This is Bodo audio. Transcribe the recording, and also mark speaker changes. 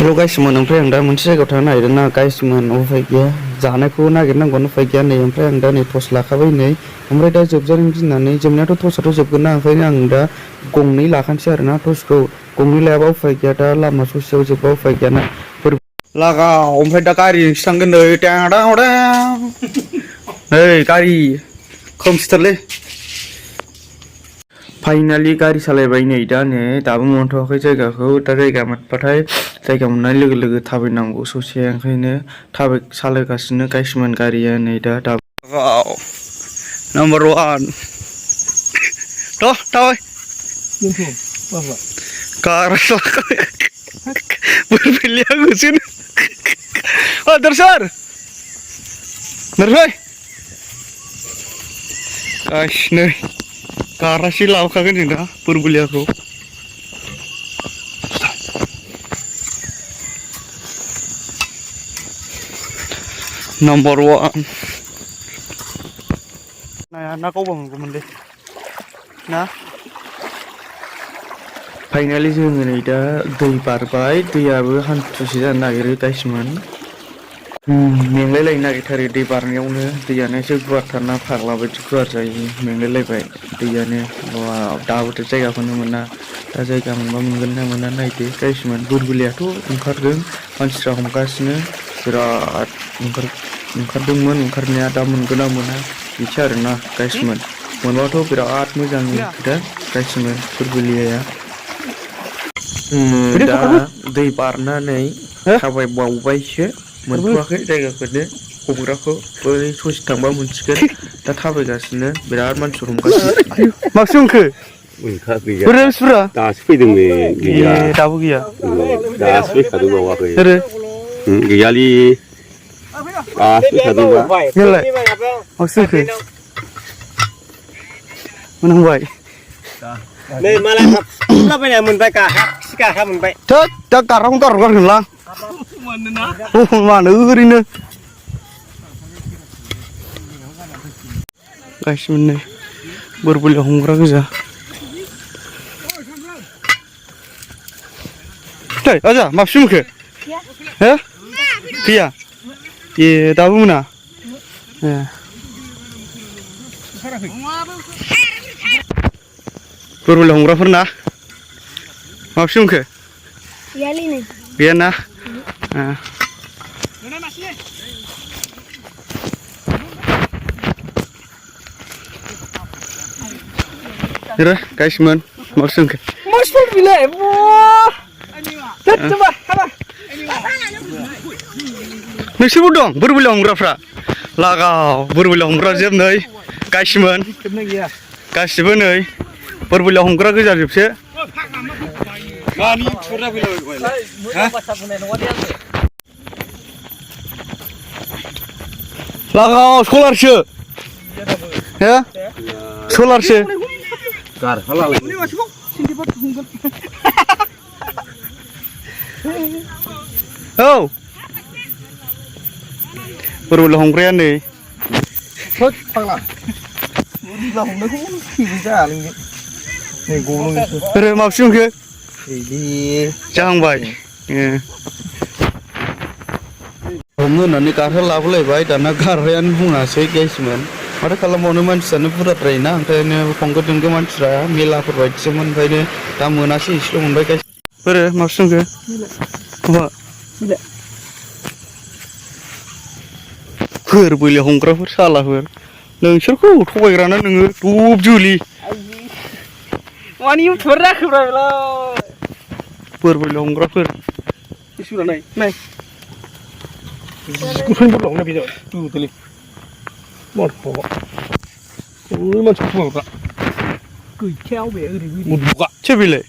Speaker 1: हेल' गाइसमोन ओमफ्राय आं दा मोनसे जायगायाव थांनो नागिरदों ना गाइसमोन उफाय गैया जानायखौ नागिरनांगौनो उफाय गैया नै ओमफ्राय आं दा नै टर्च लाखाबाय नै ओमफ्राय दा जोबजानो गिनानै जोबनायाथ' टर्चआथ' जोबगोन ना ओंखायनो आं दा गंनै लाखानोसै आरोना टर्चखौ गंनै लायाबा उफाय गैया दा लामा ससेयाव जोबबा उफाय गैयाना लागाव ओमफ्राय दा गारिजोंसो थांगोन नै नै गारि खोमसिथारलै फाइनालि गारि सालायबाय नै दा नै दाबो मोनथ'वाखै जायगाखौ दा जायगा मोनबाथाय जायगा मोननाय लोगो लोगो थाबायनांगौ ससे ओंखायनो सालायगासिनो गाइसमोन गारिया नै दा नाम्बार 1 थाबाय गारा बोरबिलिया गोजोन दरसर नोरफै गाइस नै गारासि लाबोखागोन जों दा बोरबिलियाखौ नाम्बार 1 नाया ना गावबा मोनगौमोनलै ना फाइनालि जोङो नै दा दै बारबाय दैयाबो हान्थुसे जानो नागिरो गाइसमोन मेंलायलायनो नागिरथारो दै बारनायावनो दैयानो एसे गुवारथारना फाग्ला बायदि गुवार जायो मेंलायलायबाय दैयानो दाबोथ' जायगाखौनो मोना दा जायगा मोनबा मोनगोन ना मोना नायदो गाइसमोन बोरबिलियाथ' ओंखारदों मानसिफ्रा हमगासिनो बिराद ओंखारदोंमोन ओंखारनाया दा मोनगोन ना मोना बिदि आरोना गाइसमोन मोनबाथ' बिराद मोजांनि खोथा गाइसमोन बोरबिलियाया दा दै बारनानै थाबायबावबायसो मोनथ'वाखै जायगाखौनो हमग्राखौ बै ससे थांबा मोनसिगोन दा थाबायगासिनो बिराद मानसिफोर हमगासिनो माखौ मोनखो
Speaker 2: मोनखा गैया
Speaker 1: बोरै सुरा
Speaker 2: दासो फैदों नै गैया
Speaker 1: दाबो गैया
Speaker 2: दासो फैखादों बावाखै गैयालै दासो फैखादोंबा
Speaker 1: नोंलाय माखौ मोनखो मोनहांबाय
Speaker 3: नै मालाय हाबलाबायना मोनबाय गाहा मोनबाय
Speaker 1: थोद दा गारहां गारगारगोनलां मानो ओरैनो गाइसमोन नै बोरबिलियाव हमग्रा गोजा आजा माबेसो मोनखो हो गैया ए दाबो मोना ए बोरबिलियाव हमग्राफोर ना माबेसो मोनखो गैया ना गाइसमोन माबेसो मोनखो नोंसोरबो दं बोरबिलियाव हमग्राफ्रा लागाव बोरबिलियाव हमग्रा जोब नै गाइसमोन गासिबो नै बोरबिलियाव हमग्रा गोजा जोबसो लागाव सलारसो हो सलारसो औ बोरबिलियाव हमग्राया नै माबेसो मोनखो जाहांबाय हमनो होननानै गारहा लाबोलायबाय दाना गारहायानो बुङासै गाइसमोन माथो खालामबावनो मानसियानो बुरजाद्रायोना ओंखायनो होंगो दोंगो मानसिफ्रा मेलाफोर बायदिसोमोन ओंखायनो दा मोनासै एसेल' मोनबाय गाइस माबेसो मोनखो बोरबिलियाव हमग्राफोर सालाफोर नोंसोरखौ थगायग्राना नोङो धुप जुलि मानि इउटुबार जाखोब्रा बेलाय बोरबिलियाव हमग्राफोर नाय
Speaker 3: गुफुरफोरलावना बेजों दुदोलै मरफ'आ ओइ मानसिफोर थगायग्रा गैखाया अबे ओरै सोर बेलाय